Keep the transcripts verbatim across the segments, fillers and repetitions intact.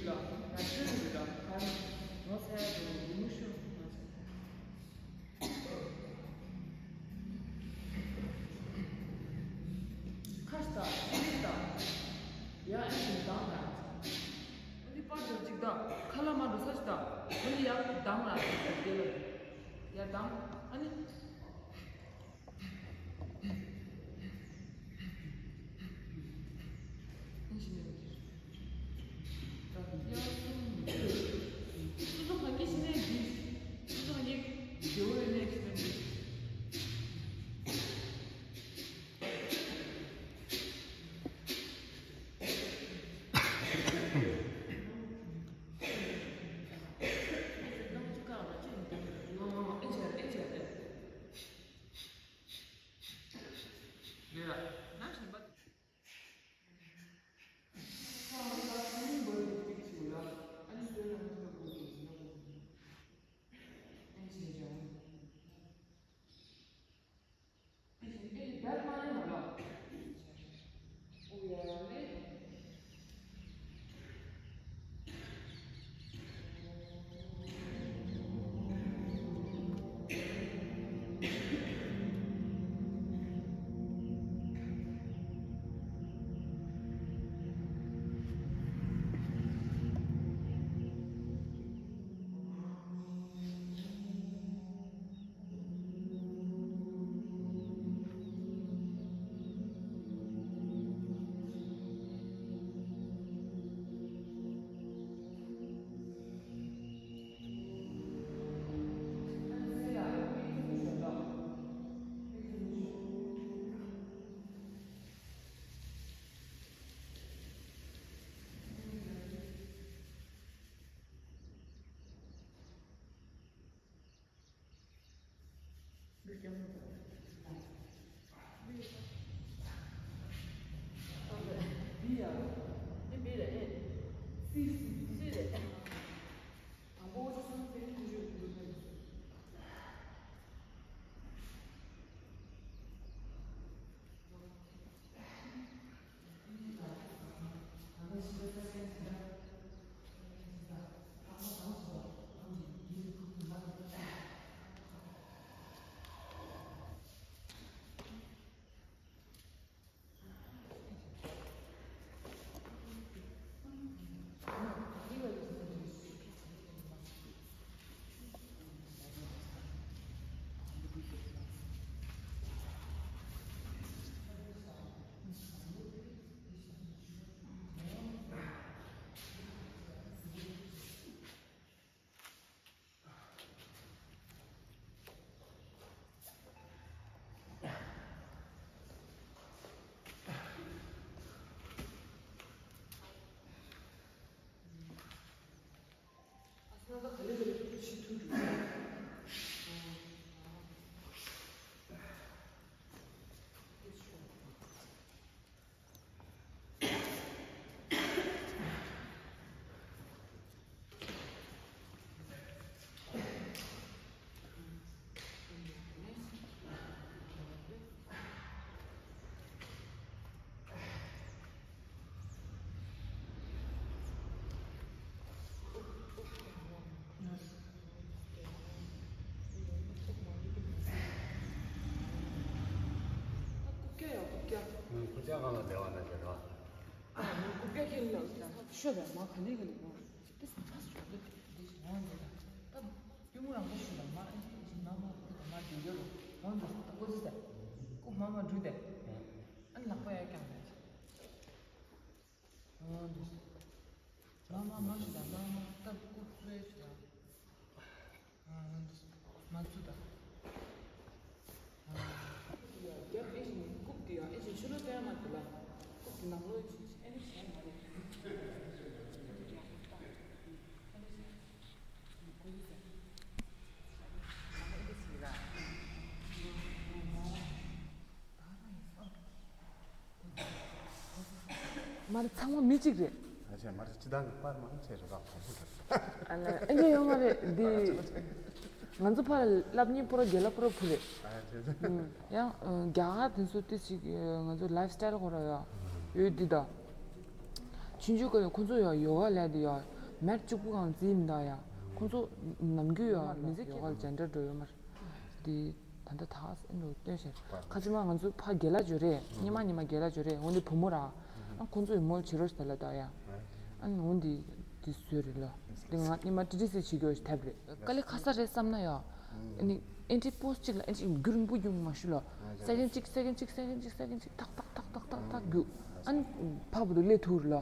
ཁ་ཤ་ཤི་ལི་ད་ཡ་ཨེ་ཤི་དང་ན་འདི་པར་འདི་གཅིག་ད་ཁ་ལ་མ་འགྲོ་ས་ཞིག་ད་འདི་ཡ་དང་ན་དེ་ལ་ཡ་དང་ཨ་ནི། རྐུབ་བཀྱག་ཡང་རྐུབ་བཀྱག་རྐུབ་བཀྱག་སྒང་ལ་བསྡད་པ་ན་ཞེ་དྲག་ཤོད་པས་མ་ག་ནས་ག་ནས་འོང་། དེ་ས་ཕ་སུ་ག་དེ་དེ་ཞིག་འོང་འདི་ལ་ད་གཡུ་མོ་རང་པོ་ཞུ་ལ་མ་ཨ་ནི་ཞིག་མ་མ་དེ་མ་རྒྱུ་རྒྱུ་རུ་འོང་འདི་ད་ཀོ་ཙི་ཟེར་ཀུ་མ་མ་འགྲུ་དེ་ཨ་ནི་ལག་པ་ཡ་རྐྱང་དེ་འོང་འདི་མ་མ་མ་ཞུ་ལ་མ་མ་ད་ཀུ་ཙི་ཞུ་ལ། མ་ཚུད་ད། རྒྱབ་ཨེ་ཞིག་རྐུབ་དེ་ཡང་ཨེ་ཞིག་ཕྱི་ལོགས་བསྟན་མ་དེ་ལ། རྐུབ་དེ་ནང་ལོགས་ཨེ་ཞིག་ཨེ་ནི་བྱས་མ་རེད། མར་ཚང་མ་མི་གཅིག་རེད། ཨ་ཅེ་མར་སྤྱི་བཏང་གི་པར་མང་ཆེ་རེ་བ་གོང་བུ་རེད། ཨ་ལ་ཨེ་འདྲ་ཡོང་མ་རེད་འདི། ང་ཚོ་ཕར་ལབ་ཉིན་པོ་ར་རྒྱལ་ལ་པོ་ར་བུ་རེད། ཨ་ཅེ་ཅེ། ཡང་རྒྱ་གར་དེ་ཚོ་དེ་ཅིག་ང་ཚོ་ལའིབ་སི་ཊའིལ་ཁོ་ར་ཡ་ཡོད་འདི་ད། ཆུང་ཆུང་སྐབས་ནས་ཁོ་ཚོ་ཡ་ཡོ་ག་ལས་འདི་ཡ། མེར་གཅིག་པུ་གང་རྩིས་མི་འདུག་ཡ། ཁོང་ཚོ་ནམ་རྒྱུན་ཡོད་མི་ཚེ་ཡོ་ག་ལ་སྦྱོང་འབྲེལ་འགྲོ་ཡོད་མ་རེད། འདི་ད་ལྟ་ད་ཨེ་འགྲོ་སྟོན་ཤར་ཁ་ཅིག་མ་ང་ཚོ་ཕ་རྒན་ལགས་འབྱོར་རེད། ཉི་མ་ཉི་མ་རྒན་ལགས་འབྱོར་རེད། འོན་ཏེ་བུ་མོ་ར་ཨ་ཁོང་ཚོ་ཡི་མོལ་བྱེད་རོགས་ཞེས་ལ་ད་ཡ། ཨ་ནི་འོན་ཏེ་འདི་བཟོས་རེད་ལ། འདི་ང་ཉི་མ་ཏི་ཏི་སི་བྱེད་རྒྱུ་ཞིག་ཐབས་རེད། དཀའ་ལས་ཁག་ས་རེད་བསམ་ན་ཡ། ཨ་ནི་ཨེ་འདྲའི་པོ་སི་གཅིག་ལ་ཨེ་འདྲའི་རྒྱུན་རིང་པོ་རྒྱུག་མ་ཞུ་ལ། སེ་ཀེན་གཅིག་སེ་ཀེན་གཅིག་སེ་ཀེན་གཅིག་སེ་ཀེན་གཅིག་ཐག་ཐག་ཐག་ཐག་ཐག་ཐག་རྒྱུག་ཨ་ནི་ཕ་བུ་དུ་ལས་ཐུར་ལ།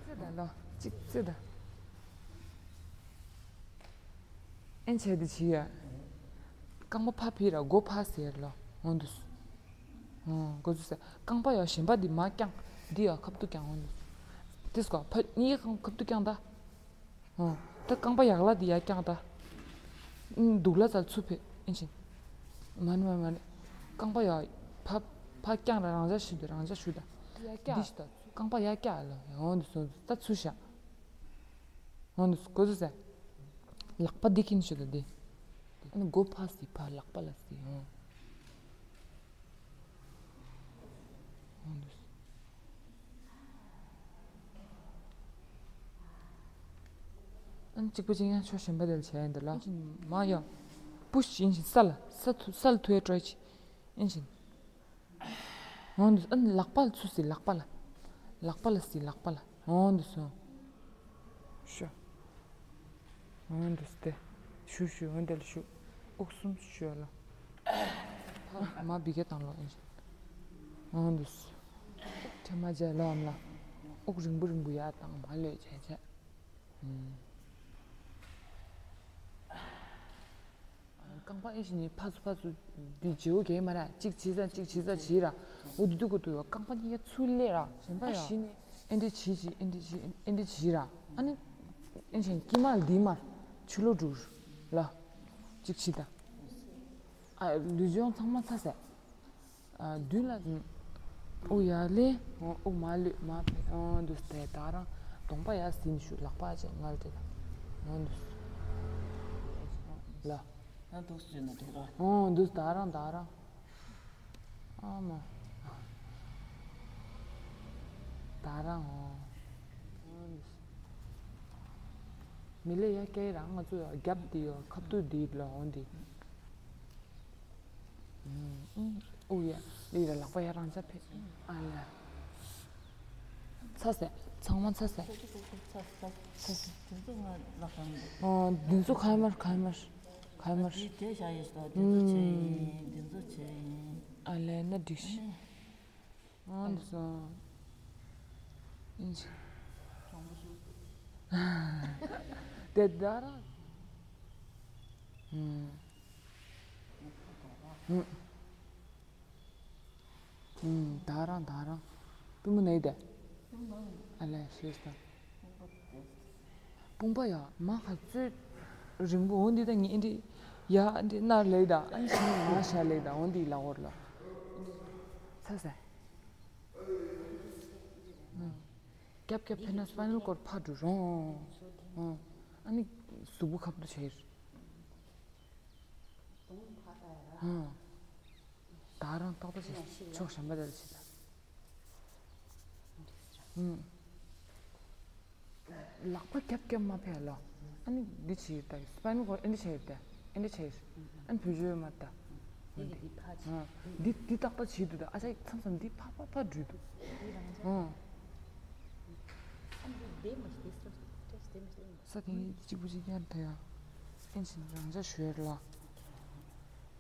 ཙི་ད་ལ་གཅིག་ཙི་ད། ཨེ་བྱས་དེ་བྱི་ཡ། རྐང་པ་ཕ་ཕི་ར་མགོ་ཕ་ཟེར་ལ། འོང་དུས། འོང་དུས་ཟེར་རྐང་པ་ཡ་གཞན་པ་འདི་མ་བརྐྱང་། འདི་ཡ་ཁབ་ཏུ་བརྐྱང་འོང་དུས། དེ་སྐོ་ཕ་གཉིས་ཁང་ཁབ་ཏུ་བརྐྱང་ད། ཨོ། ད་རྐང་པ་ཡག་ལ་འདི་ཡར་བརྐྱངས་ད། ཨུམ། འདུག་ལ་ཙལ་ཚུར་ཕེབས་ཨིན་ཞིན། མ་ཎི་མ་ཎི་མ་ཎི། རྐང་པ་ཡར་ཕ་ཕ་བརྐྱངས་ར་རང་འཇགས་ཞུ་དུ་རང་འཇགས་ཞུ་ད། ཡར་བརྐྱངས། འདི་ཞུ་ད། རྐང་པ་ཡར་བརྐྱངས་ལ་ཡ་འོ་འདི་སོང་ད་ཚུར་བཞག་འོ་འདི་སོང་གོ་ཚུར་ཟེར། ལག་པ་འདི་ཁྱིན་ཞུ་ད་འདི། ཨ་ནི་མགོ་ཕ་སི་ཕ་ལག་པ་ལ་སི་འོ། ཨ་ནི་གཅིག་པ་གཅིག་ཡང་ཕྱོགས་གཞན་པ་དེ་ལ་བྱས་ཡིན་འདི་ལ། མ་ཡང་པུཤ་ཡིན་ཞིང་ས་ལ་ས་ཐུ་ས་ལ་ཐུ་ཡ་ཀྲོའི་ཆི་ཡིན་ཞིང་། འོང་འདུག་ཨ་ནི་ལག་པ་ལ་ཚུར་སི་ལག་པ་ལ། ལག་པ་ལ་སི་ལག་པ་ལ་འོང་འདུག་སོང་། ཤོ། འོང་འདུག་སྟེ། ཞུ་ཞུ་འོང་དེ་ལ་ཞུ། དབུགས་གསུམ་ཞུ་ལ། མ་བི་གེ་བཏང་ལོ་ཨེ། འོང་འདུག་ཁྲེ་མ་བྱས་ལོ་ཨམ་ལ། དབུགས་རིང་པོ་རིང་པོ་ཡར་བཏང་མ་ལོས་བྱས་བྱས། རྐང་པ་ཨེ་ཞིག་ནི་ཕ་ཚུ་ཕ་ཚུ་འདི་བརྗེ་བོ་གས་མ་ར་གཅིག་བྱི་ས་གཅིག་བྱི་ས་བྱི་ར། འོ་འདི་འདུག་གོ་འདུག་ཡོ་རྐང་པ་གཉིས་ཀ་ཚུར་ལས་ར་གཞན་པ་ཡ་ཞི་ནི་ཨེ་འདྲ་བྱི་བྱི་ཨེ་འདྲ་བྱི་ཨེ་འདྲ་བྱི་ར། ཨ་ནི་ཨེ་ཞིག་དཀྱིལ་མ་འདི་མར་ཆུ་ལོ་འགྲུར་ལ་གཅིག་བྱི་ད། ཨ་ལུས་སྦྱོང་ཚང་མ་ཚ་ཟེར། མདུན་ལ། དབུགས་ཡར་ལེན། དབུགས་མར་ལུས་མར་ཕེབས། འདུག་སྟེ་ད་རང་གདོང་པ་ཡར་ཟིན་ཞུ་ལག་པ་ཅིག་ངར་དེ་ལ། འདུག་ལ། ད་འདུག་ཟེར་ན་དེ་ར། འདུག་ད་རང་ད་རང་། ཨ་མ། ད་རང་འོ། མི་ལས་ཡ་སྐྱེ་རང་ང་ཚོ་ཡ་རྒྱབ་དེ་ཡོ་ཁབ་ཏུ་དེ་ལ་འོང་དེ། ཨུ་ཡ། ལི་ར་ལག་པ་ཡ་རང་ཅག་ཕེ། ཨ་ལ། ཚ་ཟེར། ཚང་མ་ཚ་ཟེར། ཚ་ཟེར། ཨོ། འདི་ཚོ་ཁ་མར་ཁ་མར་ཁ་མར། འདི་དེ་བྱ་ཡིས་ལ་འདི་ཚོ་བྱས་ཡིན་འདི་ཚོ་བྱས་ཡིན། ཨ་ལས་ན་འགྲིག་ཤི། ཨོ་འདི་སོང་། ཨིན་ཅི། དེ་ད་ར། ཨུམ། ཨུམ། ཨུམ། ད་རང་ད་རང་། པུས་མོ་ན་ཡི་ད། ཨ་ལས་ཤེས་ད། དཔུང་པ་ཡ་མ་ཁ་ཚོད་རིང་པོ་འོ་འདི་ད་ངས་འདི་ཡ་འདི་ན་ལེ་ད་ཨ་ནི་ཤིང་ང་ཤ་ལེ་ད་འོ་འདི་ལ་འོར་ལ། ཚ་ས། རྒྱབ་རྒྱབ་ཕེ་ན་སྤ་ནལ་ཀོར་ཕ་འགྲོ་རོང་། ཨ་ནི་གཟུགས་པོ་ཁབ་ཏུ་བྱེར། ད་རང་ཏག་ཏག་བྱེད་ཕྱོགས་གཞན་པ་དེ་ལ་བྱེད་ད། ལག་པ་རྒྱབ་རྒྱབ་མ་ཕེ་ལོ། ཨ་ནི་འདི་བྱེད་ད་སྤ་ནལ་ཀོར་ཨེ་འདི་བྱེད་ད་ཨེ་འདི་བྱེད། ཨ་ནི་བུ་བཅོལ་མ་ད། འདི་འདི་ཏག་ཏག་བྱེད་དུ་ད་ཨ་ཅག་མཚམས་མཚམས་འདི་ཕ་ཕ་ཕ་འགྲུལ་འདུག་ས་དེ་གཅིག་པུ་གཅིག་ཡར་ད་ཡ། ཨེ་ཅིན་རང་ཅག་ཞོལ་ལ།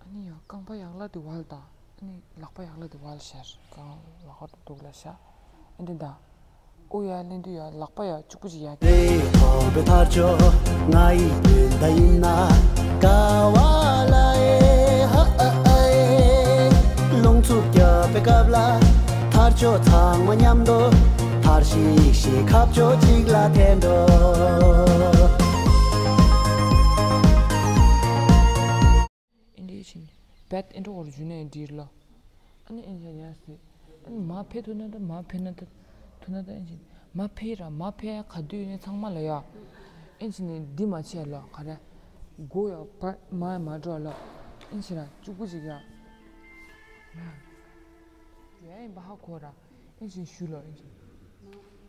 ཨ་ནི་ཡ་རྐང་པ་ཡག་ལ་དེ་བལ་དང་ཨ་ནི་ལག་པ་ཡག་ལ་དེ་བལ་ཤར་རྐང་ལག་པ་འདུག་ལ་ཤ་ཨེ་འདི་ད། ཨུ་ཡ་ལེན་དུ་ཡ་ལག་པ་ཡ་གཅིག་པུ་གཅིག་ཡ། རེད་ཐོག་པའི་ཐར་ཆོ་ང་ཡི་བུན་ད་ཡིན་ན་ཀ་བ་ལ་ཨེ་ཧ་ཨ་ཨ་ཨེ། རླུང་འཚུབ་བརྒྱབ་པའི་སྐབས་ལ་ཐར་ཆོ་ཚང་མ་མཉམ་དུ་ཐར་ཤིག་ཤིག་ཁ་ཕྱོགས་གཅིག་ལ་འཐེན་འགྲོ། ཨིན་དྲི་ཕྱིན། བེད་ཨིན་དྲི་འོར་འཇུ་ནས་འདྲིར་ལོ། ཨ་ནི་ཨིན་ཞ་ཡ་སི། ཨ་ནི་མ་ཕེ་ཐུ་ན་ད་མ་ཕེ་ན་ད། ཐུ་ན་ད་ཨིན་ཞིན། མ་ཕེ་ར་མ་ཕེ་ཡ་ག་དུས་ནས་ཚང་མ་ལ་ཡ། ཨིན་ཞིན་ནི་འདི་མ་ཆེ་ལོ་ག་རེ། མགོ་ཡ་པ་མ་མ་འགྲོ་ལོ། ཨིན་ཞིན་ར་གཅུག་པུ་ཅིག་ཡ། ཡ་ཡིན་པ་ཧ་གོ་ར། ཨིན་ཞིན་ཞུ་ལོ་ཨིན་ཞིན།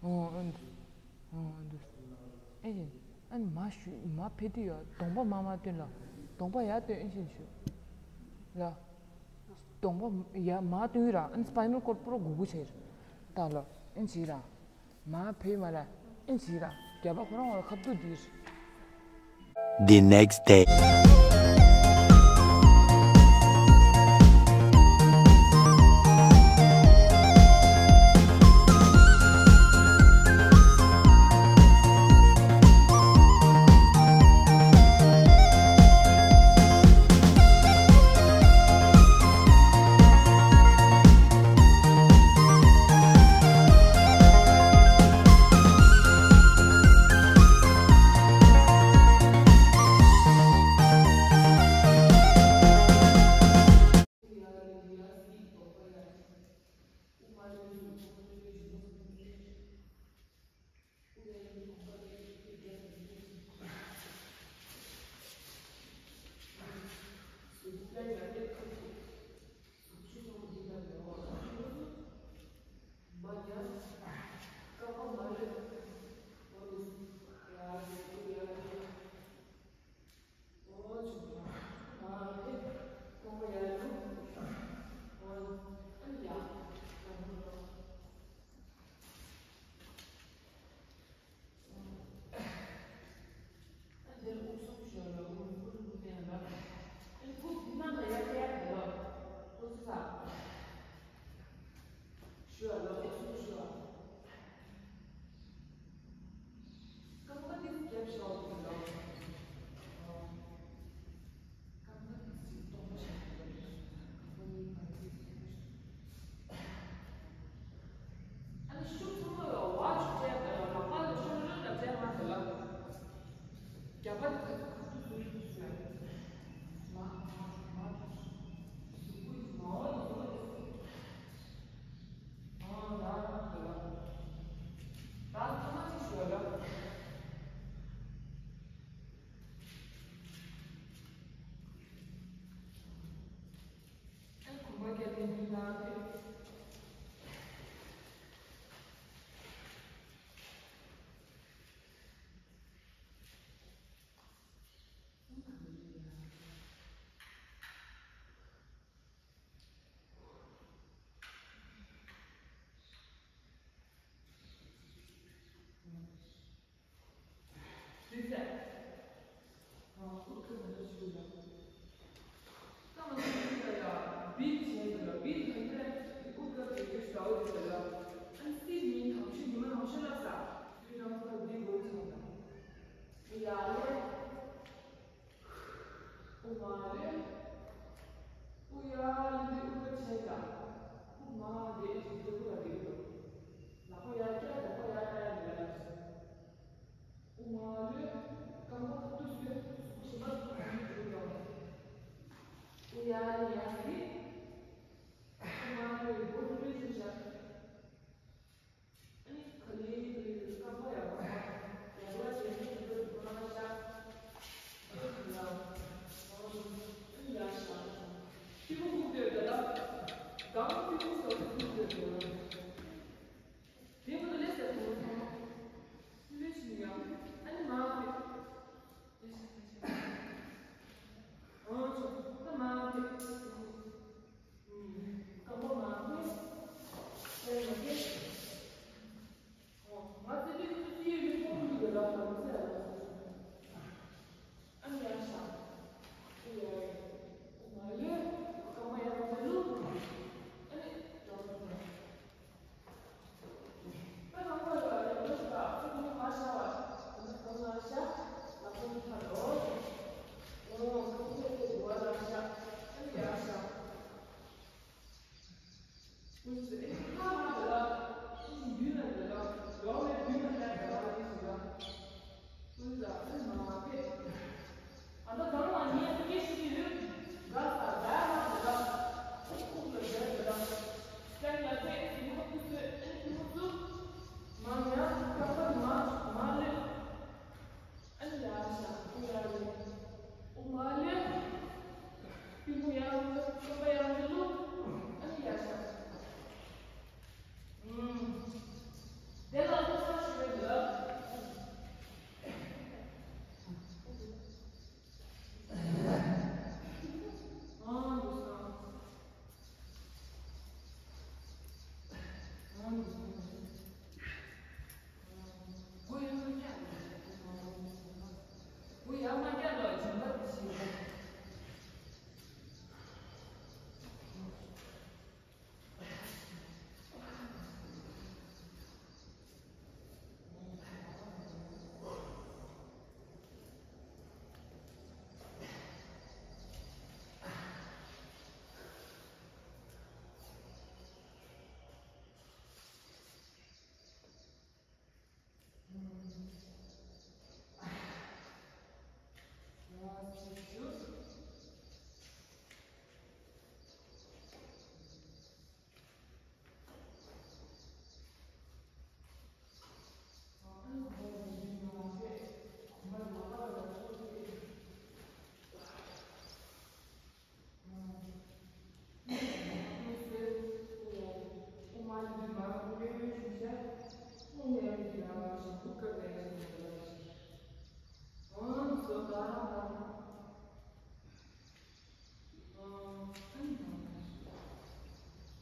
ཨོ་ཨོ་འདུ། ཨོ་འདུ། ཨིན་ཞིན། ཨ་ནི་མ་ཞུ་མ་ཕེ་དུས་ཡ་གདོང་པ་མ་མ་སྟོན་ལ། གདོང་པ་ཡ་སྟོན་ཨིན་ཞིག་ཞུ་ལ། གདོང་པ་ཡ་མ་སྟོན་ར། ཨ་ནི་སྤའི་ནལ་ཀོར་པུ་ར་གུག་གུག་བྱེད་ད་ལོ། ཨ་ནི་བྱེད་ར། མ་ཕེ་མ་ལ། ཨ་ནི་བྱེད་ར། རྒྱབ་པ་ཁོ་རང་ལ་ཁབ་ཏུ་འདིར། The next day.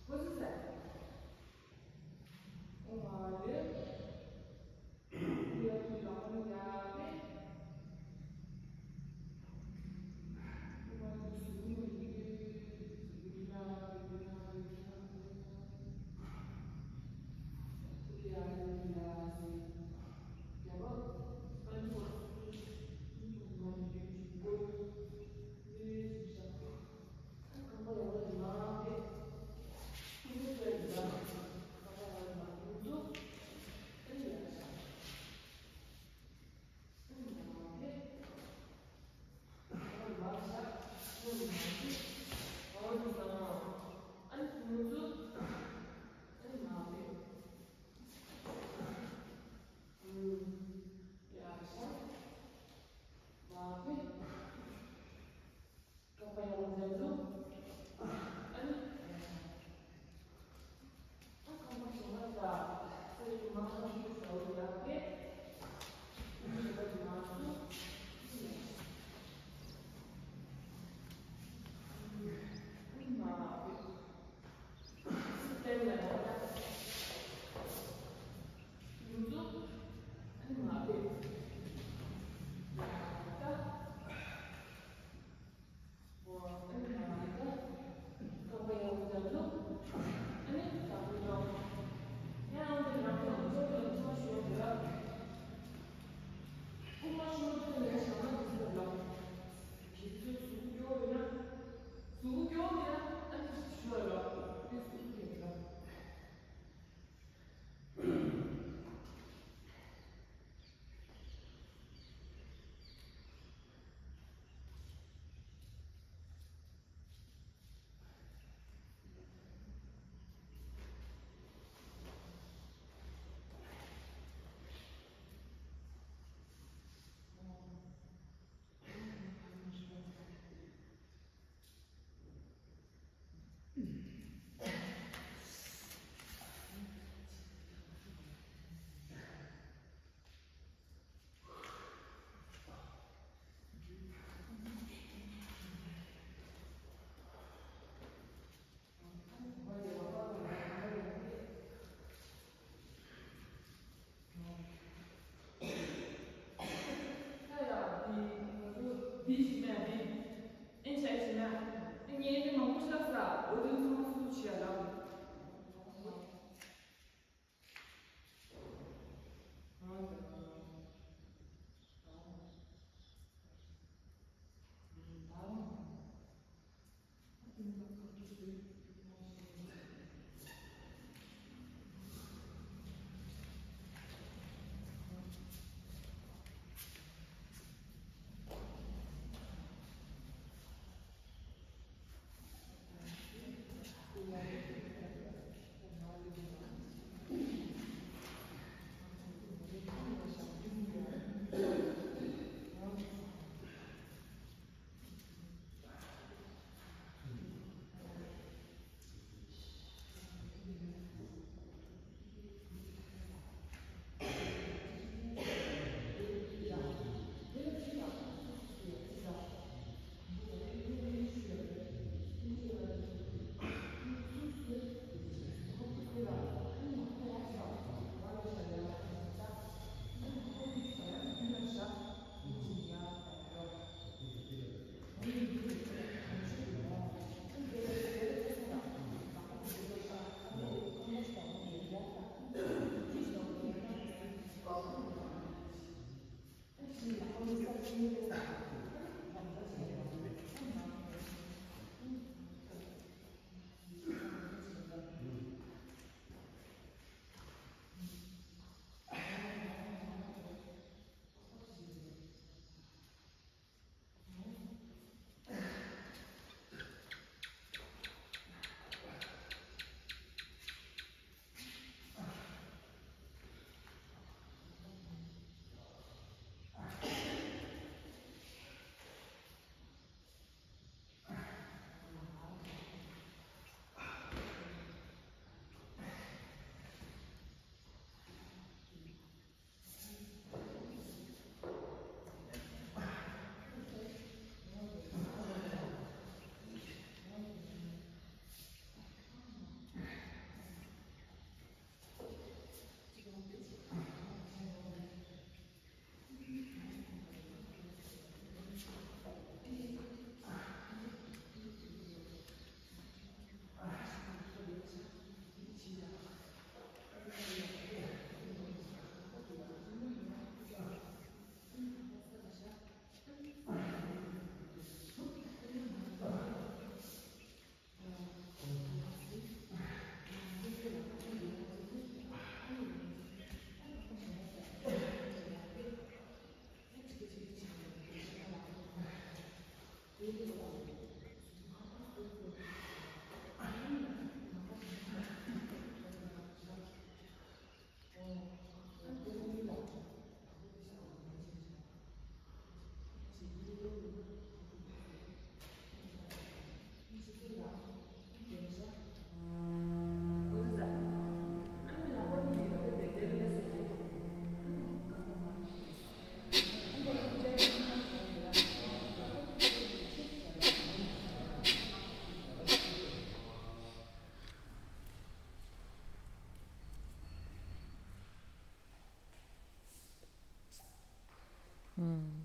What is that?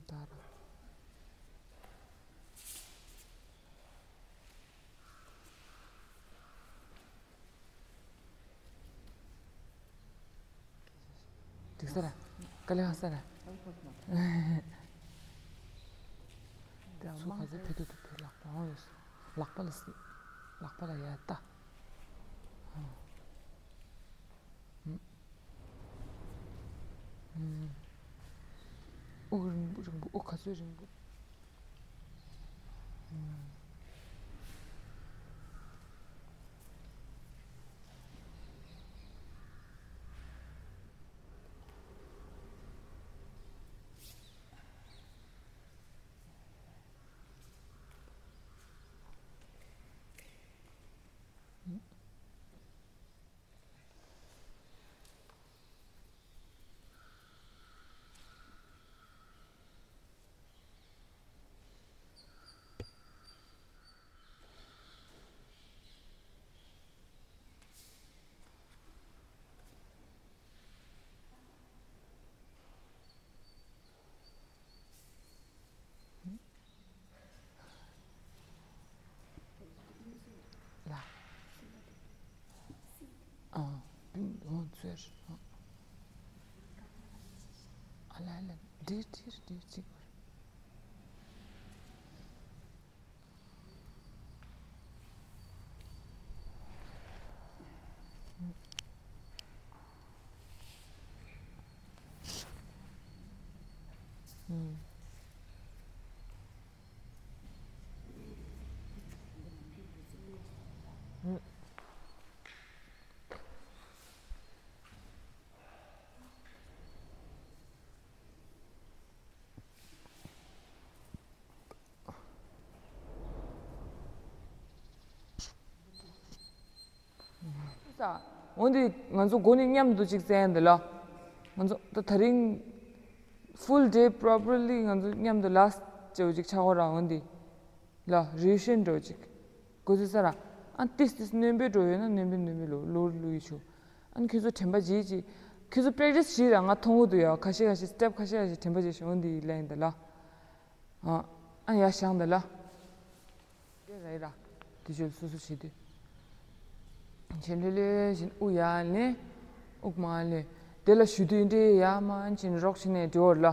ད་ར། འགྲིག་ས་ར། དཀའ་ལས་ཁག་ས་ར། ཚུར་ག་ཚོད་ཕེབས་ཐུབ་ཐུབ་ཕེབས། ལག་པ་འོང་ཡོད། ལག་པ་ལ་སྲིད། ལག་པ་ལ་ཡ་ལྟ། ཨུ། རིང་པོ་རིང་པོ། ཨུ་ག་ཚོད་རིང་པོ། ལ། ཨ། པིང་ལོང་ཚོར། ཨ་ལ་ལ། འདིར་འདིར་འདིར་ཅིག་འོན་ཏེ་ང་ཚོ་འགོ་ནས་མཉམ་དུ་ཅིག་བཙལ་ཡ་འདི་ལ། ང་ཚོ་ད་དེ་རིང་full day properly ང་ཚོ་མཉམ་དུ་last བྱེད་ཅིག་ཆགས་འོ་ར། འོན་ཏེ་ལ་རེ་ཤན་འགྲོ་ཅིག་གོ་ཚོད་ས་ར། ཨ་ཏིས་ཏིས་སྣོན་པོ་འགྲོ་ཡོད་ན་སྣོན་པོ་སྣོན་པོ་ལོ་ལོ་ལུ་ཡི་ཆུ། ཨ་ཁྱོད་ཚོ་དྲན་པ་བརྗེད་ཅིག་ཁྱོད་ཚོ་practice བྱེད་ར། ང་མཐོང་གི་འདུག་ཡ། ཁ་ཤས་ཁ་ཤས་step ཁ་ཤས་ཁ་ཤས་དྲན་པ་བརྗེད་ཤོག་འོན་ཏེ་ལ་ཡིན་ད་ལ། ཨ་ཨ་ཡ་ཤང་ད་ལ། དེ་རེད་ར། དེ་ཆོས་སོ་སོ་བྱེད་དུས། བྱེད་ལྷོད་ལྷོད་བཞིན་དབུགས་ཡར་ལེན། དབུགས་མར་ལེན། དེ་ལ་ཞུ་དུས་འདྲེ་ཡར་མར་བྱིན་རོགས་བྱིན་ནས་འགྲོ་བར་ལ།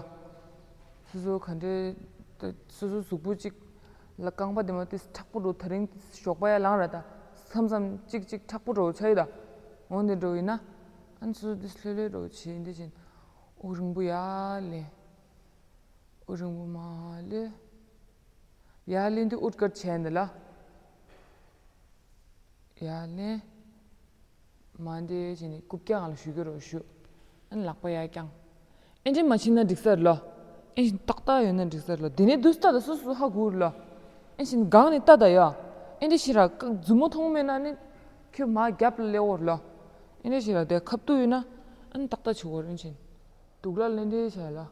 སོ་སོ་ག་འདྲེ། སོ་སོ་གཟུགས་པོ་གཅིག་ལ་རྐང་པ་དེ་མ་དེ་མཁྲེགས་པོ་འགྲོ། ད་རིང་ཞོགས་པ་ཡར་ལངས་ར། ད་མཚམས་མཚམས་གཅིག་གཅིག་མཁྲེགས་པོ་འགྲོ་ཆ་ཡི་ད། འོང་དེ་འགྲོ་ཡིན་ན། ཨ་ནི་སོ་སོ་དེ་ལྷོད་ལྷོད་འགྲོ་བྱེད་འདི་བཞིན། དབུགས་རིང་པོ་ཡར་ལེན། དབུགས་རིང་པོ་མར་ལེན། ཡར་ལེན་དུས་ཨུཏ་ཀར་བྱས་འདི་ལ། ཡར་ལེན། མར་འདི་བྱས་ནས་རྐུབ་བཀྱག་སྒང་ལ་གཞུ་གི་རོགས་ཞུ། ཨ་ནི་ལག་པ་ཡར་བརྐྱང་། ཨེ་འདྲེ་མ་བྱིན་ན་འགྲིག་ས་རེད་ལོ། ཨེ་བཞིན་ཏག་ཏག་ཡོད་ན་འགྲིག་ས་རེད་ལོ། དེ་ནས་དུས་ལྟ་ད་སོ་སོ་ཧ་གོ་རེད་ལོ། ཨེ་བཞིན་སྒང་ནས་ལྟ་ད་ཡ། ཨེ་འདྲེ་ཞིག་ར་མཛུབ་མོ་མཐོང་མེད་ན་ནི། ཁྱོད་མར་རྒྱབ་ལ་སླེབས་འོར་ལོ། ཨེ་འདྲེ་ཞིག་ར་དེ་ཁ་ཐུག་ཡོད་ན། ཨ་ནི་ཏག་ཏག་བྱེད་དགོས་རེད། ཨེ་བཞིན་དུག་ལ་ལེན་འདྲེ་བྱས་ལོ།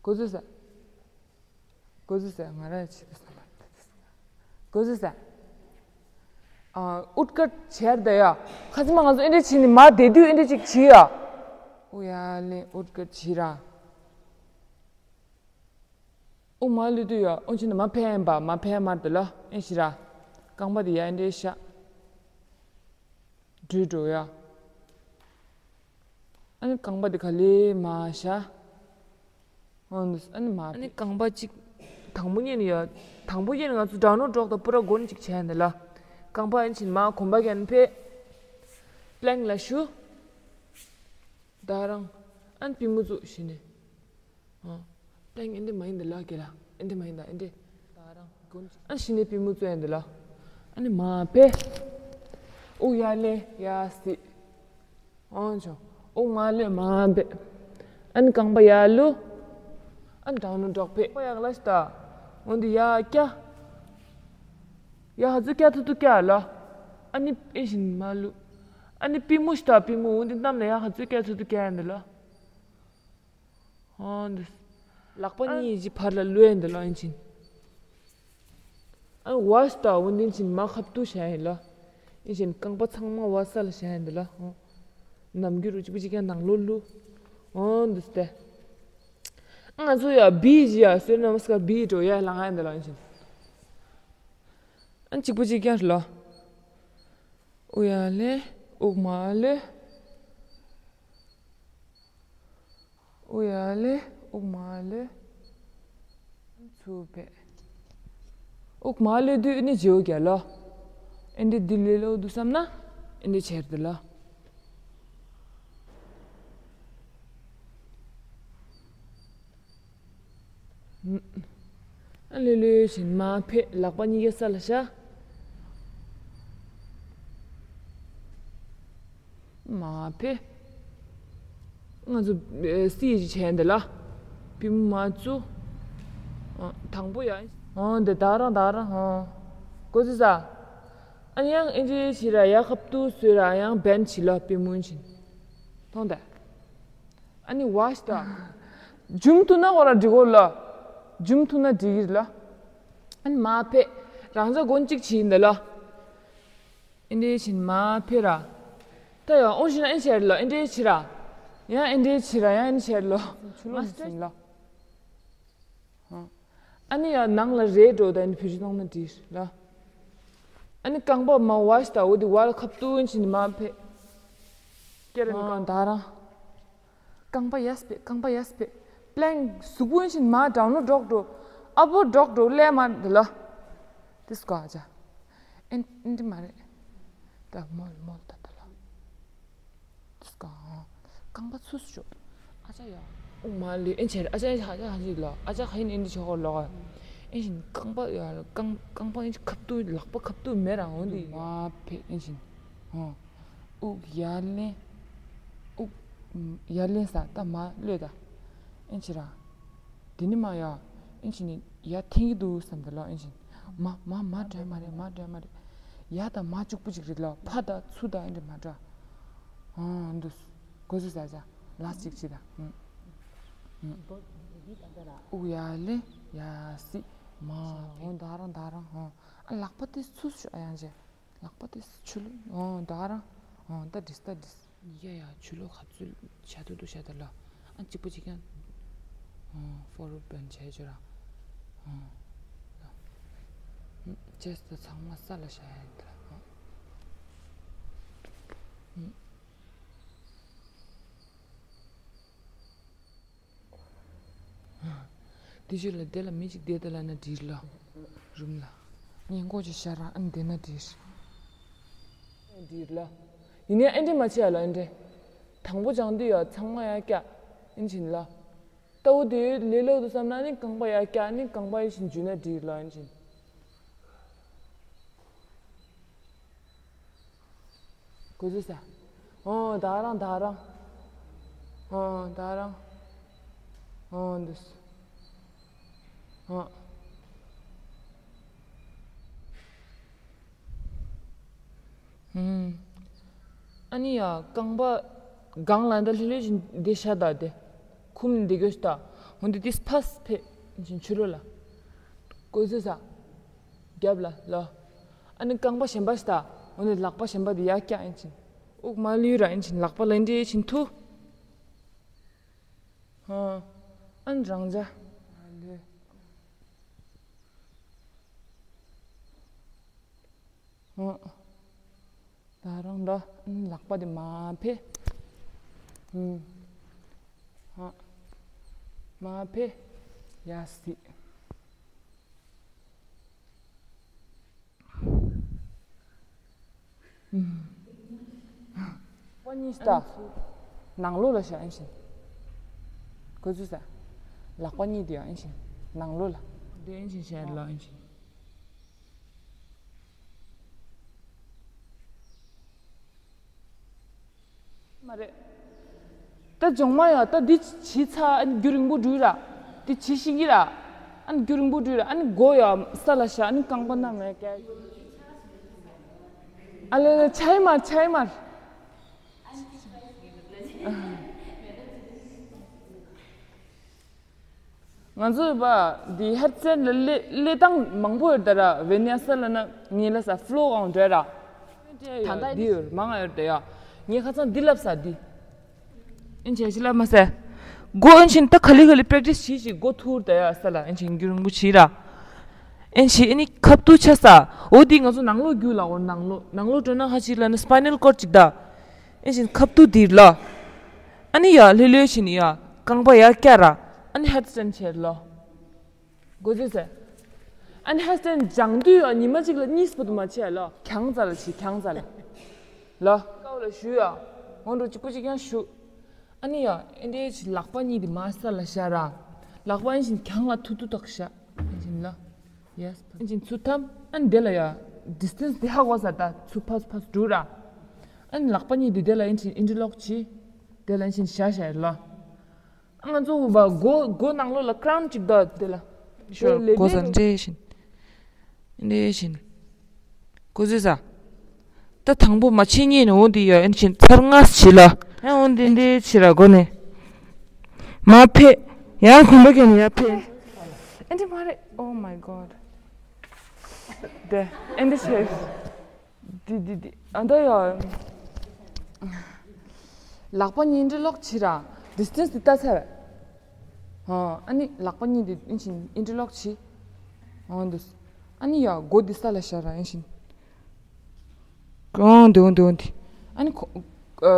གོ་ཚོད་ས། གོ་ཚོད་ས། ང་ར་ཆི་དུ་ས་མ་དུ་ས། གོ་ཚོད་ས། ཨ་ཨུཏ་ཀར་བྱས་ད་ཡ། ཁ་སི་མ་ང་ཚོ་ཨེ་འདྲེ་བྱས་ནི་མར་བསྡད་དུས་ཨེ་འདྲེ་ཅིག་བྱས་ཡ། ཨུ་ཡ་ལེ་ཨུཏ་ཀར་བྱས་ར། ཨུ་མར་ལུས་དུས་ཡ། ཨུ་ཆི་ནི་མ་ཕན་པ་མ་ཕན་མར་དུ་ལ། ཨེ་ཤི་ར། རྐང་པ་དེ་ཡ་ཨེ་འདྲེ་ཤ། འགྲོས་འགྲོ་ཡ། ཨ་ནི་རྐང་པ་དེ་ག་ལེ་མར་བཞག་ཨ་ནི་མར། ཨ་ནི་རྐང་པ་གཅིག་དང་པོ་ཉིད་ནས་ཡ། དང་པོ་ཉིད་ནས་ང་ཚོ་དགྲ་ནོར་སྒྲོག་དང་པུ་ར་མགོ་ནས་གཅིག་བྱས་འདི་ལ། རྐང་པ་ཨ་ནི་ཕྱིན་མར་གོམ་པ་གན་ཕེ། པླེང་ལ་ཞུ། ད་རང་། ཨ་ནི་པུས་མོ་བཙུགས་ཤི་ནས། ཨ། པླེང་ཨེ་འདི་མ་ཡིན་འདི་ལ་གེ་ལ། ཨེ་འདི་མ་ཡིན་ད་ཨེ་འདི། ད་རང་། ཨ་ཤི་ནས་པུས་མོ་བཙུགས་ཡ་འདི་ལ། ཨ་ནི་མར་ཕེ། དབུགས་ཡར་ལེན་ཡར་སྲིད། ཨང་ཆོ། དབུགས་མར་ལོས་མར་འབད། ཨ་ནི་རྐང་པ་ཡར་ལུ། ཨ་ནི་དྲང་ནུ་འགྲོགས་ཕེ། ཨོ་ཡག་ལ་ཤི་ད། འོན་ཏེ་ཡར་བཀྱག་ཡར་ཧ་ཚུ་བཀྱག་ཐུ་ཐུ་བཀྱག་ལ། ཨ་ནི་ཨེ་བཞིན་མར་ལུ། ཨ་ནི་པུས་མོ་ཤི་ད་པུས་མོ། འོན་ཏེ་གནམ་ལ་ཡར་ཧ་ཚུ་བཀྱག་ཐུ་ཐུ་བཀྱག་ཡ་འདི་ལ། ཨོ་འདི། ལག་པ་གཉིས་ཀྱི་བར་ལ་ལུས་ཡ་འདི་ལ་ཨེ་བཞིན། ཨ་བ་ཤི་ད་འོ་འདི་བཞིན་མ་ཁབ་ཏུ་བྱ་ཡིན་ལ། ཨེ་བཞིན་རྐང་པ་ཚང་མ་བ་ས་ལ་བྱ་ཡིན་འདི་ལ། ཨོ། ནམ་རྒྱུན་རུ་གཅིག་པུ་གཅིག་ཀྱང་ནང་ལོ་ལུ། ཨོ་འདི་སྟེ། ང་ཚོ་ཡ་བི་ཡི་ཡ་སུརྱ་ནམ་སྐར་བི་ཡི་འགྲོ་ཡ་ལང་ཡ་འདི་ལ་ཡིན་ཞིང་། ཨ་གཅིག་པུ་གཅིག་རྐྱང་རེད་ལོ། དབུགས་ཡར་ལེན། དབུགས་མར་ལོན། དབུགས་ཡར་ལེན། དབུགས་མར་ལོན། ཚུར་ཕེབས། དབུགས་མར་ལོན་དུས་ཨ་ནི་བརྗེ་པོ་རྒྱག་ལོ། ཨེ་འདྲ་འདི་ལས་སླ་པོ་འདུག་བསམ་ན་ཨེ་འདྲ་བྱས་རེད་ལོ། ཨ་ལོས་ལོས་བཞིན་མར་ཕེབས། ལག་པ་གཉིས་ཀ་ས་ལ་བཞག་མར་ཕེབས། ང་ཚོ་ཨེ་སི་ཞིག་བྱས་འདི་ལ། པུས་མོ་མར་བཙུགས། ཨ་དང་པོ་ཡ། ཨ་འདི་ད་རང་ད་རང་ཨ། གོ་ཚོད་ས། ཨ་ནི་ཡང་ཨེ་འདྲ་བྱེད་ར་ཡ་ཁབ་ཏུ་བཟོས་ར་ཡང་བན་བྱེད་ལ་པུས་མོ་བཞིན། མཐོང་ད། ཨ་ནི་ཝ་ཤི་ད། འཇུམ་ཐུབ་ན་ཁོ་ར་འགྲིག་གོ་ལ། འཇུམ་ཐུབ་ན་འགྲིག་གི་རེད་ལ། ཨ་ནི་མར་ཕེབས། རང་ཅག་མགོ་གཅིག་བྱེད་ཡིན་ད་ལ། ཨེ་འདྲ་བྱེད་མར་ཕེབས་ར། ད་ཡང་ཨོང་ཞིག་ན་ཨེ་བྱེད་རེད་ལ། ཨེ་འདྲ་བྱེད་ར། ཡང་ཨེ་འདྲ་བྱེད་ར་ཡང་ཨེ་འདྲ་བྱེད་རེད་ལ། ཆུ་ལོག་མ་ཟིན་ལ། ཨ་ནི་ཡང་ནང་ལ་རེད་འགྲོ་ད་ནི་བུ་ཆུ་གཏོང་ན་འགྲིག་ལ། ཨ་ནི་རྐང་པ་མ་ཝ་ཤི་ད་འོ་དེ་བ་ལ་ཁབ་ཏུ་ཨིན་ཆི་ནི་མ་ཕེ། ཀེ་རེ་ནི་ཨ་གང་ད་རང་། རྐང་པ་ཡས་པེ་རྐང་པ་ཡས་པེ། པི་ལེང་གཟུགས་པོ་ཨིན་ཆི་ནི་མ་དྲང་ནོ་འགྲོག་འགྲོ། ཨ་བོ་འགྲོག་འགྲོ་ལས་མ་འདི་ལ། དིས་གོ་ཨ་ཅག་ཨིན་ཨིན་འདི་མ་རེད། ད་མོལ་མོལ་ད་ད་ལ། དིས་ག་རྐང་པ་ཚུགས་སུ་ཆོག་ཨ་ཅག་ཡ། ཨོ་མ་ལི་ཨེ་ཆེར་ཨ་ཅག་ཨེ་ཧ་ཅག་ཧ་ཅིག་ལ་ཨ་ཅག་ཧ་ཡིན་ཨེ་འདི་ཆོག་ལོག་ཨེ་བཞིན་རྐང་པ་ཡ་རྐང་རྐང་པ་ཨེ་ཁབ་ཏུ་ལག་པ་ཁབ་ཏུ་མེ་རང་འོན་ཏེ་མ་ཕེ་ཨེ་བཞིན་ཧོ། དབུགས་ཡར་ལེན། དབུགས་ཡར་ལེན་ས་ད་མ་གློད་ད་ཨེ་ཆེ་ར། དེ་ནི་མ་ཡ། ཨེ་ཆེ་ནི་ཡ་འཐེན་གི་འདུག་བསམ་ད་ལོ་ཨེ་བཞིན། མ་མ་མ་འདྲ་མ་རེད་མ་འདྲ་མ་རེད། ཡ་དང་མ་གཅིག་པུ་གཅིག་རེད་ལ་ཕ་དང་ཚུ་དང་ཨེ་འདྲ་མ་འདྲ། ཨང་འདུག་གོ་ས་ས་ཅག་ལ་གཅིག་གཅིག་དང་། དབུགས་ཡར་ལེན་ཡར་སྲིད་མ། འོང་ད་རང་ད་རང་ཧང་ཨ་ལག་པ་དེ་ཚུ་ཤོག་ཨ་ཡང་ཅེ། ལག་པ་དེ་ཆུ་ལོ་འོང་ད་རང་ཧང་ད་འདྲིས་ད་འདྲིས། ཡ་ཡ་ཆུ་ལོ་ག་ཚོད་བྱ་ཐུ་ཐུ་བྱ་ད་ལ་ཨ་གཅིག་པ་གཅིག་ཀྱང་ཧང་ཕོར་བར་བན་བྱས་ཆོ་ར་ཧང་ཅེས་ད་ཚང་མ་ས་ལ་བྱ་ཡ་ཡིན་ད་ལ་ཧང་། དེ་ཆུ་ལ་དེ་ལ་མི་གཅིག་བསྡད་ད་ལ་ན་འདྲིས་ལ་རུམ་ལ་ཉིན་གོ་ཅི་ཤ་ར་ཨ་ནི་བསྡད་ན་འདྲིས། འདྲིས་ལ་ཡིན་ནའི་ཨེ་འདྲེ་མ་བྱེད་ཡ་ལ་ཨེ་འདྲེ་དང་པོ་སྦྱང་དུས་ཡ་ཚང་མ་ཡ་སྐྱ་ཨིན་ཕྱིན་ལ། ལྟ་བུ་དེ་ལས་ལོག་ཏུ་བསམ་ན་ནི་རྐང་པ་ཡ་སྐྱ་ནི་རྐང་པ་ཡ་བཞིན་འཇུས་ན་འགྲིག་ལ་ཨིན་ཕྱིན། གོ་ཚོད་ས། ཨོ་ད་རང་ད་རང་། ཨོ་ད་རང་། ཨོ་འདུས། ཨོ། ཨ་ནི་ཡ་རྐང་པ་སྒང་ལ་འདི་ལྷོད་ལྷོད་བཞིན་འདི་ཤ་དག་དེ་ཁུམ་འདི་གོས་ཤ་དག་འོ་འདི་ཏིས་ཕས་ཕེ་བཞིན་ཆུ་ལོ་ལ་གོས་ཟེ་ས་རྒྱབ་ལ་ལོ། ཨ་ནི་རྐང་པ་གཞན་པ་ཤ་དག་འོ་འདི་ལག་པ་གཞན་པ་འདི་ཡ་སྐྱ་ཨིན་ཕྱིན་དབུགས་མ་ལུས་ར་ཨིན་ཕྱིན་ལག་པ་ལ་འདྲེ་ཕྱིན་ཐུ། ཧ། ཨ་ནི་རང་ཅག་ལོས། ཧ། ད་རང་ལ་ཨ་ནི་ལག་པ་དེ་མ་ཕེ། ཧ། མ་ཕེ། ཡ་སི། པ་གཉིས་ལྟ། ནང་ལོགས་ལ་བཞག་ཨིན་ཕྱིན། གོས་ཚོད་ས། ལག་པ་གཉིས་དེ་ཡང་ཨིན་ཕྱིན། ནང་ལོགས་ལ། དེ་ཨིན་ཕྱིན་བཞག་ལ་ཨིན་ཕྱིན། མ་རེད། ད་སྦྱོང་མ་ཡ་ད་འདི་བྱི་ཚ་ཨ་ནི་རྒྱུ་རིང་པོ་འགྲུལ་ར། འདི་བྱི་ཤི་གི་ར། ཨ་ནི་རྒྱུ་རིང་པོ་འགྲུལ་ར་ཨ་ནི་མགོ་ཡ་ས་ལ་བཞག་ཨ་ནི་རྐང་པ་ན་མེད་ཀྱ། ཨ་ལེ་ལེ་ཆའི་མར་ཆའི་མར། ང་ཚོའི་བ་འདི་ཧར་ཚན་ལ་ལེ་ལེ་སྟངས་མང་པོ་ཡོད་ད་ར་ཝེ་ནི་ཡ་ས་ལ་ན་ངེད་ལ་ས་ཕ་ལོ་གང་འདྲ་ར། ད་ལྟ་འདི་ཡོད་མང་ང་ཡོད་ད་ཡ། ངས་ཁ་ཚང་འདི་ལབ་ས་འདི། ཨིན་ཆེ་ཞི་ལབ་མ་ཟེར། མགོ་ཨན་ཆིན་ད་ག་ལེ་ག་ལེ་པྲེག་ཊིས་བྱེད་ཅིག་མགོ་ཐུར་ད་ཡ་ས་ལ་ཨན་ཆིན་རྒྱུ་རིང་པོ་བྱེད་ར། ཨན་ཆིན་ཨ་ནི་ཁབ་ཏུ་ཆ་ས། འོ་དེ་ང་ཚོ་ནང་ལོགས་རྒྱུ་ལ་འོ་ནང་ལོགས་ནང་ལོགས་འགྲོ་ན་ཧ་ཅིག་ལ་ནི་སྤའི་ནལ་ཀོར་ཌ་ཅིག་ད། ཨན་ཆིན་ཁབ་ཏུ་དིར་ལ། ཨ་ནི་ཡ་ལྷོད་ལྷོད་ཆིན་ཡ་རྐང་པ་ཡ་བཀྱག་ར། ཨ་ནི་ཧེཌ་སི་ཊེན་ཌ་བྱེད་ལ། མགོ་ཚོས་ཟེར། ཨ་ནི་ཧེཌ་སི་ཊེན་ཌ་སྦྱང་དུས་ཡང་ཉི་མ་གཅིག་ལ་གཉིས་པོ་དུ་མ་བྱས་ལ། གྱང་རྩ་ལ་བྱེད་གྱང་རྩ་ལ། ལ། ཀའོ་ལ་བཞུ་ཡ། འོང་འགྲོ་གཅིག་པུ་གཅིག་ཡང་བཞུ། ཨ་ནི་ཡ་ཨེ་འདྲའི་ཅིག་ལག་པ་གཉིས་དེ་མར་ས་ལ་བཞག་ར། ལག་པ་ཨན་ཆིན་གྱང་ལ་ཐུག་ཐུག་ཐག་བཞག་ཨན་ཆིན་ལ། ཡེ་སི། ཨན་ཆིན་ཚུར་འཐམ། ཨ་ནི་དེ་ལ་ཡ་ཌིས་ཊེན་སི་དེ་ཧ་གོ་ས་ད་ཚུར་ཕར་ཕར་འགྲོ་ར། ཨ་ནི་ལག་པ་གཉིས་དེ་དེ་ལ་ཨན་ཆིན་ཨིན་ཊར་ལོག་བྱེད། དེ་ལ་ཨན་ཆིན་བཞག་བཞག་ལ། ང་ཚོ་བ་སྒོ་སྒོ་ནང་ལོགས་ལ་ཀ་རའུན་ཌ་ཅིག་འདུག་དེ་ལ། ཤོར་ལེ་སྒོ་ལེ་ཟ་འདྲེ་བཞིན། འདྲེ་བཞིན། སྒོ་ཟེ་ཟ། ད་དང་པོ་མ་ཕྱི་ཉིན་འོང་དེ་ཡ་ཨན་ཆིན་ཚར་ང་ཕྱི་ལ། ཨ་འོང་དེ་འདྲེ་ཕྱི་ར་སྒོ་ནས། མ་ཕེ། ཡང་གོམ་པ་གན་ཡ་ཕེ། ཨན་ཏི་མ་རེད། Oh my god. དེ་ཨན་ཏི་ཆེ། འདི་འདི་འདི་ཨ་འདྲ་ཡ། ལག་པ་གཉིས་ཨིན་ཊར་ལོག་བྱེད་ར། ཌིས་ཊེན་སི་འདི་ལྟ་ཚར། ཨ་ཨ་ནི་ལག་པ་གཉིས་འདི་ཨིན་ཆིན་ཨིན་ཊར་ལོག་བྱེད། ཨ་འདུས། ཨ་ནི་ཡ་སྒོ་འདི་ས་ལ་བཞག་ར་ཨིན་ཆིན། ཨ་འདི་འོ་འདི་འོ་འདི། ཨ་ནི་ཁོ་ཨ་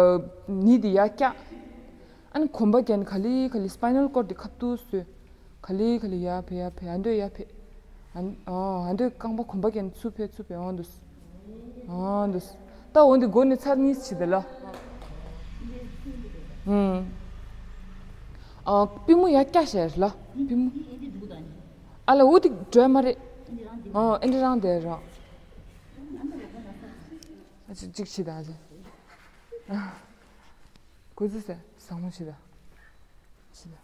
ནི་འདི་ཡ་བཀྱག་ཨ་ནི་གོམ་པ་གན་ག་ལེ་ག་ལེ་སྤའི་ནལ་ཀོར་ཌ་འདི་ཁ་ཐུག་སོས། ག་ལེ་ག་ལེ་ཡར་ཕེ་ཡར་ཕེ་ཨ་འདོད་ཡར་ཕེ། ཨ་ཨ་འདོད་རྐང་པ་གོམ་པ་གན་ཚུར་ཕེ་ཚུར་ཕེ་འོང་འདུས། འོང་འདུས། ད་འོང་འདི་སྒོ་ནས་ཚར་གཉིས་བྱེད་དེ་ལ། ཨུམ། ཨ་པུས་མོ་ཡར་བཀྱག་བྱས་ལ་པུས་མོ། ཨ་ལ་འོ་དེ་འགྲོ་ཡ་མ་རེད། ཨ་ཨེ་འདྲ་རང་དེ་རང་། ཨ་ཅིག་ཅིག་བྱེད་ད་ཨ་ཅིག་ཀུ་ཙི་ཟེར་བཟང་མོ་བྱེད་ད། ཕྱི་ལ།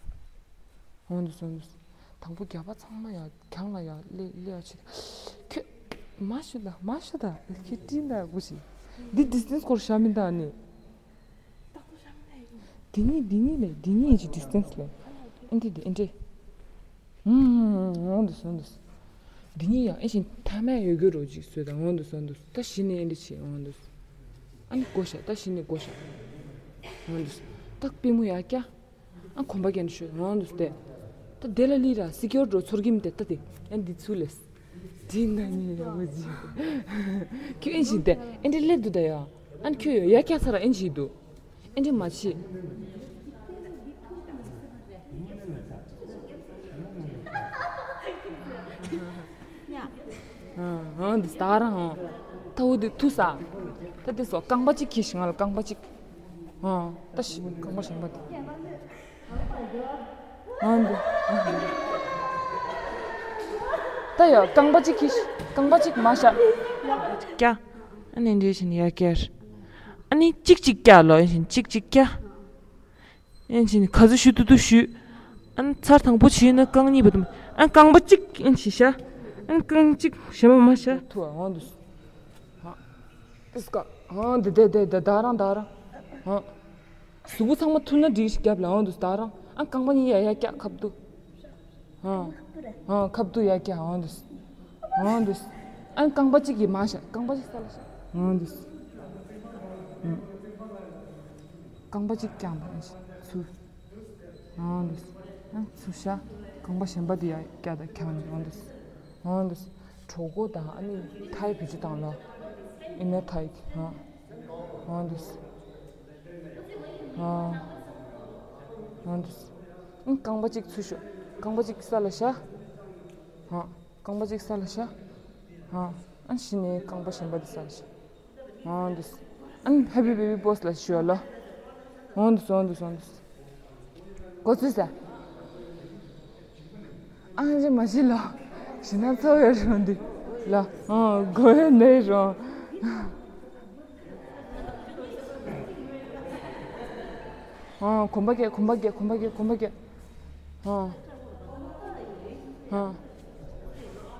འོང་དུ་སོང་དུ། དང་པོ་རྒྱབ་པ་ཚང་མ་ཡ་གྱང་ལ་ཡ་སླེ་སླེ་ཡ་ཕྱི་ལ། ཁྱོད། མ་ཤོད་ད་མ་ཤོད་ད་ཁྱེད་ཀྲིན་ད་བུ་ཞིག་འདི་ཌིས་ཊེན་སི་སྐོར་བཤད་མི་འདུག་ནི། འདི་གཉིས་འདི་གཉིས་ལས་འདི་གཉིས་ཀྱི་ཌིས་ཊེན་སི་ལས། ཨེ་འདྲ་འདི་ཨེ་འདྲ། ཧུམ་ཧུམ་ཧུམ་འོང་དུ་སོང་དུ། འདི་གཉིས་ཡང་ཨེ་ཤིན་ཐ་མ་ཡོད་རྒྱུ་རོ་ཅིག་བཟོས་དང་འོང་དུ་སོང་དུ། ད་གཞི་ནས་ཨེ་འདྲ་བྱེད་འོང་དུ། ཨ་ནི་བགོ་བཤའ་ད་གཞི་ནས་བགོ་བཤའ། འོང་དུ། ད་པུས་མོ་ཡར་བཀྱག་ཨ་གོམ་པ་གན་ཤོད་འོང་དུ་སྟེ། ད་དེ་ལ་ལི་ར་སི་ཀྱོར་འགྲོ་ཚོར་གྱིམ་དེ་ད་དེ་ཨ་འདི་ཚུ་ལས། དེ་ན་ཉེ་ཡ་བོ་ཅི། ཁྱོད་ཨེ་ཤིན་དེ་ཨེ་འདྲ་སླེབས་འདུག་ད་ཡ། ཨ་ནི་ཁྱོད་ཡ་ཡ་སྐྱ་ཚ་ར་ཨེ་ཤིན་འདུག་ཨེ་འདྲ་མ་བྱེད། ཨང་འདི་ད་རང་ཨང་། ད་འུ་འདི་ཐུ་ས། ད་འདི་སོ་རྐང་པ་གཅིག་གིས་ང་ལ་རྐང་པ་གཅིག་ཨང་། ད་ཤི་རྐང་པ་གཞན་པ་འདི། ཨང་འདི། ད་ཡ་རྐང་པ་གཅིག་གིས་རྐང་པ་གཅིག་མ་བཞག་ཀྱ། ཨ་ནི་འདི་བཞིན་ཡ་ཀྱར། ཨ་ནི་གཅིག་གཅིག་ཀྱ་ལོ་ཡིན་བཞིན་གཅིག་གཅིག་ཀྱ། ཨན་ཅིན་ག་ཚོད་ཞུ་ཏུ་ཏུ་ཞུ། ཨན་ཚར་དང་པོ་བྱས་ན་རྐང་གཉིས་པ་དུ་མ། ཨན་རྐང་པ་གཅིག་ཨན་ཞི་ཤ། ཨན་རྐང་གཅིག་གཞན་པ་མ་ཤ། ཐུ་ཨ་འོང་དུས། ཧ། ཏིས་ཀ་ཧ་འདི་དེ་དེ་དེ་ད་རང་ད་རང་། ཧ། གཟུགས་པོ་ཚང་མ་ཐུ་ན་འགྲིག་ཤི་རྒྱབ་ལ་འོང་དུས་ད་རང་། ཨན་རྐང་པ་གཉིས་ཡ་ཡ་ཀྱ་ཁབ་ཏུ། ཧ། ཧ་ཁབ་ཏུ་ཡ་ཀྱ་འོང་དུས། འོང་དུས། ཨན་རྐང་པ་གཅིག་གིས་མ་ཤ་རྐང་པ་གཅིག་ས་ལ་ཤ། འོང་དུས། ཧ། རྐང་པ་གཅིག་བརྐྱངས་པ་ཚུར། འོང་དུས། ཨ་ཚུར་ཤ། རྐང་པ་གཞན་པ་དེ་ཡར་བཀྱག་དང་བརྐྱངས་ནས་འོང་དུས། འོང་དུས། གྲོད་ཁོག་དང་ཨ་ནི་ཐའི་བེད་སྤྱོད་བཏང་ལ། ཨིན་ནར་ཐའི། ཧ། འོང་དུས། ཧ། འོང་དུས། ཨ་རྐང་པ་གཅིག་ཚུར་ཤོག་རྐང་པ་གཅིག་ས་ལ་ཤ། ཧ། རྐང་པ་གཅིག་ས་ལ་ཤ། ཧ། ཨ་གཞི་ནས་རྐང་པ་གཞན་པ་དེ་ས་ལ་ཤ། འོང་དུས། ཨ་ནི་ཧེ་པི་བེ་བི་པོ་སི་ལ་ཞུ་བ་ལ། འོང་དུས་འོང་དུས་འོང་དུས། གོ་ཚུལ་ས། ཨང་ཅི་མ་ཤི་ལོ། ཞི་ན་ཚོ་ཡོད་རུང་འདི། ལ། ཨང་གོ་ཡ་ནས་རུང་། ཨང་གོམ་པ་བརྒྱབ་གོམ་པ་བརྒྱབ་གོམ་པ་བརྒྱབ་གོམ་པ་བརྒྱབ། ཨང་། ཨང་།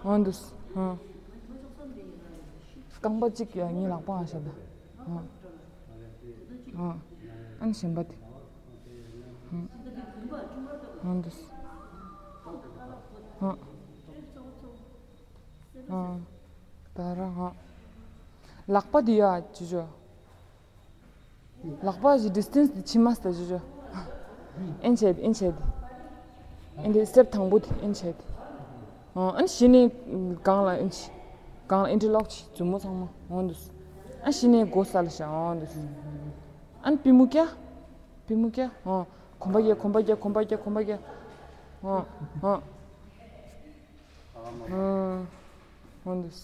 འོང་དུས། ཨང་། རྐང་པ་གཅིག་ཡ་ངའི་ལག་པ་ཨང་ཤ་ད། ཨང་། ཨང་། ཨང་གཞན་པ་དེ། ཨང་། འོང་དུས། ཨང་། ཨང་། ད་ར་ཨང་། ལག་པ་དེ་ཡ་ཅི་ཅོ། ལག་པ་གི་ཌིས་ཊེན་སི་དེ་ཕྱི་མ་ས་ཅི་ཅོ། ཨེན་བྱས་ཏེ། ཨེན་བྱས་ཏེ། ཨེན་དེ་སེབ་དང་པོ་དེ་ཨེན་བྱས་ཏེ། ཨ་ནི་གཞི་ནས་སྒང་ལ་ཨེན་བྱས། སྒང་ལ་ཨེན་ཊར་ལོག་བྱས། མཛུབ་མོ་ཚང་མ་འོང་འདུག་ཨ་གཞི་ནས་མགོ་ས་ལ་བཞག་འོང་འདུག་ཨ་ནི་པུས་མོ་བཀྱག་པུས་མོ་བཀྱག་ཨ། གོམ་པ་བཀྱག་གོམ་པ་བཀྱག་གོམ་པ་བཀྱག་གོམ་པ་བཀྱག་ཨ། ཨ། ཨ། འོང་འདུག་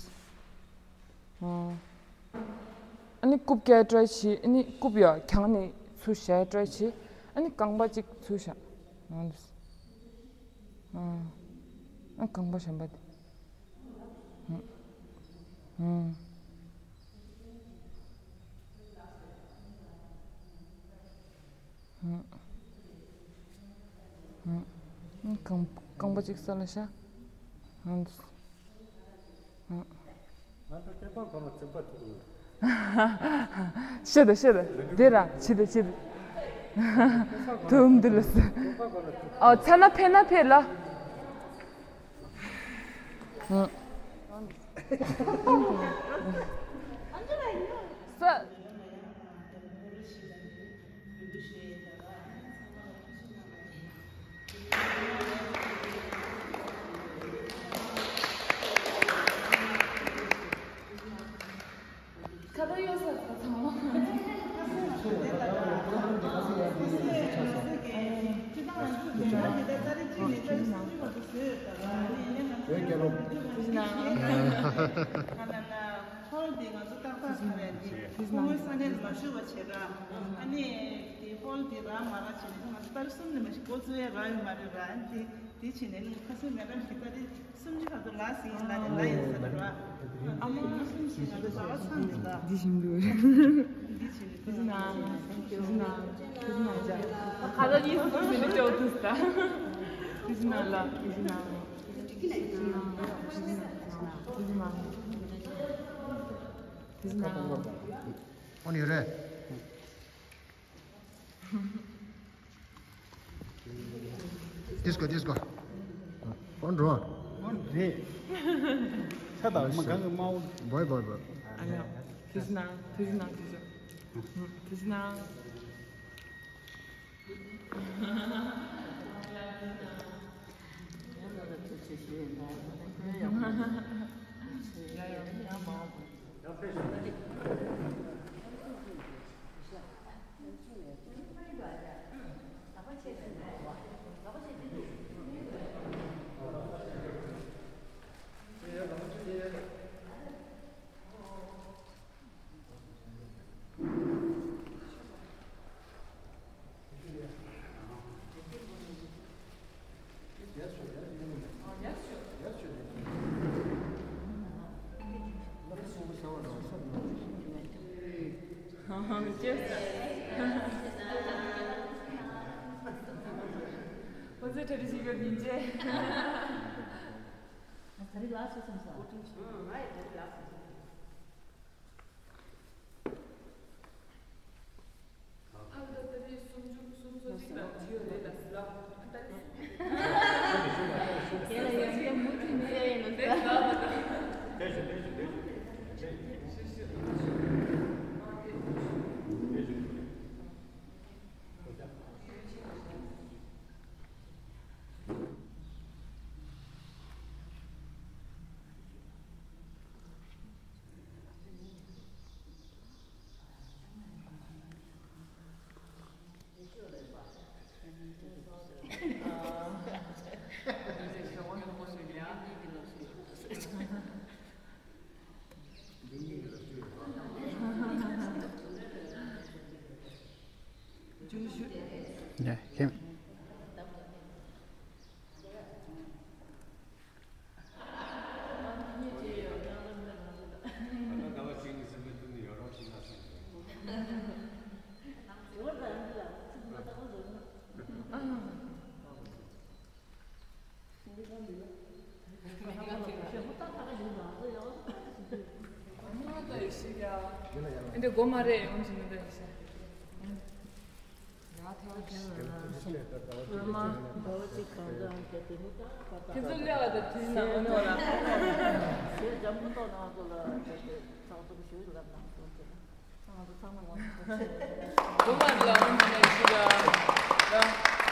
ཨ་ནི་རྐུབ་བཀྱག་ཊ་རའི་བྱེད། ཨ་ནི་རྐུབ་ཡ་གྱང་ནས་ཚུར་བཞག་ཊ་རའི་བྱེད། ཨ་ནི་རྐང་པ་གཅིག་ཚུར་བཞག་འོང་འདུག་ཨ། ཨ་རྐང་པ་གཞན་པ་དེ། ཨ། ཨ། ཨ། ཨ། རྐང་རྐང་པ་གཅིག་ས་ལ་བཞག་འོང་འདུག་ཨ། ང་ཚོ་ཁྱད་པར་གང་ལ་བརྩེགས་པ་ཐུག་ཡོད། ཤི་ད་ཤི་ད། དེ་ར་ཕྱི་ད་ཕྱི་ད། དུམ་དུ་ལ་སི། ཨ་ཚ་ན་ཕེ་ན་ཕེ་ལ། ཨ། ས། ཁ་པར་གཡོག་ས་ཚང་མ། ཧོལ་འདི་ང་ཚོ་ཏག་ཏག་ཚར་ཡ་འདི་ཁོ་མོའི་ས་གནས་ལ་མ་ཞུ་བ་བྱེད་ར། ཨ་ནི་དེ་ཧོལ་འདི་རག་མ་རག་བྱས་ནས་ང་ཚོ་ཏ་རིག་གསུམ་ནས་མ་གཞི་འགོ་བཙུགས་ཡ་རག་ཡོད་མ་རེད་ར། ཨ་ནི་དེ་བྱས་ནས་ཁ་སང་མེ་ཌམ་གྱིས་ཏ་རིག་གསུམ་བཅུ་བར་དུ་ལ་ཟིན་ལ་ལ་ཡོད་ཟེར་ར། ཨ་མ་ལོ་གསུམ་ཞིག་ང་ཚོ་ཟླ་བ་ཚང་འདི་ལ། འདི་བཞིན་དུ། འདི་བྱས་ནས་ཁ་སང་ང་ཚོ་ཁ་སང་ང་ཚོ་ཁ་སང་གཉིས་གསུམ་ཟིན་ནས་ཅོག་ཏུ་ཟ། འདི་བཞིན་ལ་འདི་བཞིན་ལ། ཨོ་ནི་རེད། ཌིས་ཀོ་ཌིས་ཀོ། ཨོ་འགྲོ། ཨོ་རེད། ཆ་དང་མ་གང་གི་མ་འོ། བོའི་བོའི་བོའི། ཨ་ལ། དུས་ནང་དུས་ནང་དུས་དུས་ནང་། ཁོ་ཚོའི་གྲ་སྒྲིག་བྱེད་དགོས་ཡིན་ཅེས། ད་རིག་ལགས་སུ་སོང་སོང་། ཕར་ལ་ད་རེས་སུམ་ཅུ་སུམ་ཅུ་གཅིག་དང་བྲིས་ཡོད་རེད་ལ་ཟེར་ལ། ད་རེས་སུམ་ཅུ། དེ་ལ་ཡང་སྐྱབས་མུ་མཐུད་མེད་ཡིན་ལ་ཟེར། ཡ་ཁྱེད། འདི་སྒོ་མ་རེད་ཡོང་ཅི་མི་འདུག་ཤ། ཁྱེད་ཚོ་ལས་བ་དང་དུས་ན་འོ་ལ། སྒོ་མ་རེད་ལ་འོང་ཅི་ནས་ཤི་ར།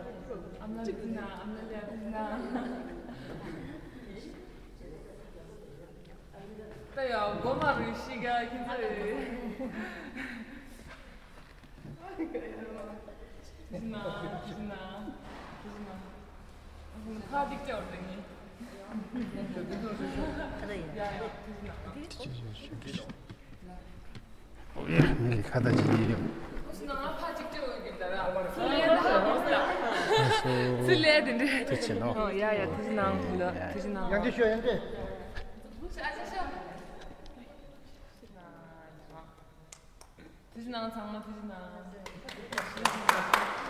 ཨ་མ་ལགས་ཐུགས་རྗེ་གནང་། ཨ་མ་ལགས་ཐུགས་རྗེ་གནང་། ད་ཡ་མགོ་མ་རུས་ཤི་ག་ཁྱེད་ཚོ་རེད། ཐུགས་རྗེ་གནང་། ཐུགས་རྗེ་གནང་། ཐུགས་རྗེ་གནང་། ཕ་གཅིག་ཅོར་དེ་ངེས། ཡ་ཡ་ཐུགས་རྗེ་གནང་། ངས་ཁ་བརྡ་བྱེད་ཀྱི་ཡོད། ཚུལ་ལས་དེ་འདྲ། ཐུགས་རྗེ་ཆེ་ནོ། ཡ་ཡ་ཐུགས་རྗེ་གནང་། ཐུགས་རྗེ་གནང་། ཡང་ཅིག་ཤོད། ཡང་ཅིག་ཐུགས་རྗེ་གནང་། ཚང་མ་ཐུགས་རྗེ་གནང་།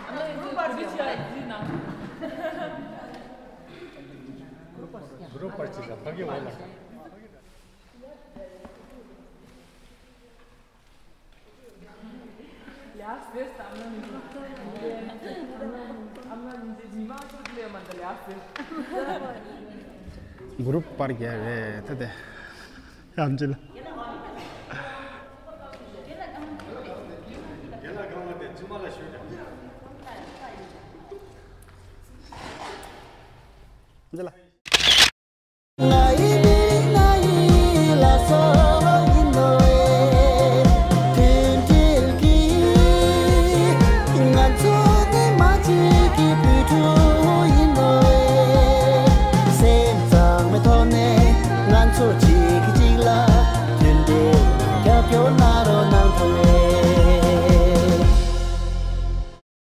ཨ་མ་ཡིན་ཚོ་ཐུགས་རྗེ་ཆེ། ཐུགས་རྗེ་གནང་། གུ་རུ་པར་ཆེ་ས་ཕ་གི་བ་ལ། ཡ་ཟེར་ས་ཨ་མ་ཡིན་ཚོ། ཨ་མ་ཡིན་ཚོ་མི་མང་ཚོ་ལས་མ་འདི་ལ་ཡ་ཟེར། གུ་རུ་པར་རྒྱལ་རེད་ད་དེ། ཡང་ཅི་ལ། རྒན་ལགས་གང་ལ་དེ་ཅི་མ་ལ་ཞུ་ཀྱང་། འདི་ལ།